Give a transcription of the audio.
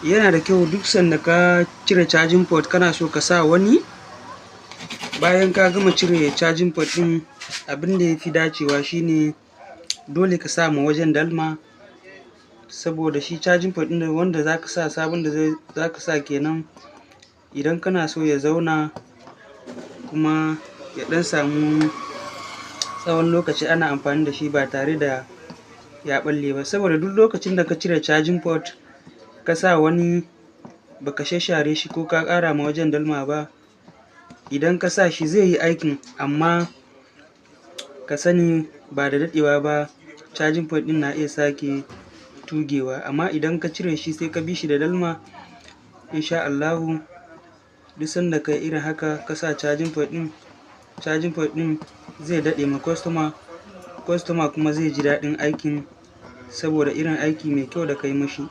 Yana da kyau duk sanda ka cire charging port kana so ka sa wani, bayan ka gama cire charging port ɗin, abin da ya fi dacewa shine dole ka sa ma wajen dalma, saboda shi charging port ɗin wanda za ka sa, sabon da za ka sa kenan, idan kana so ya zauna kuma ya ɗan samu tsawon lokaci ana amfani da shi ba tare da ya ɓalle ba. Saboda duk lokacin da ka cire charging port ka sa wani, baka shashshare shi ko ka ƙara ma wajen dalma ba, idan ka sa shi zai yi aikin, amma ka sani ba da daɗewa ba charging port ɗin na iya sake tugewa. Amma idan ka cire shi sai ka bi shi da dalma, insha Allahu duk sanda ka yi irin haka ka sa charging port ɗin, charging port ɗin zai daɗe ma customer, customer kuma zai ji daɗin aikin saboda irin aiki mai kyau da ka yi mashi.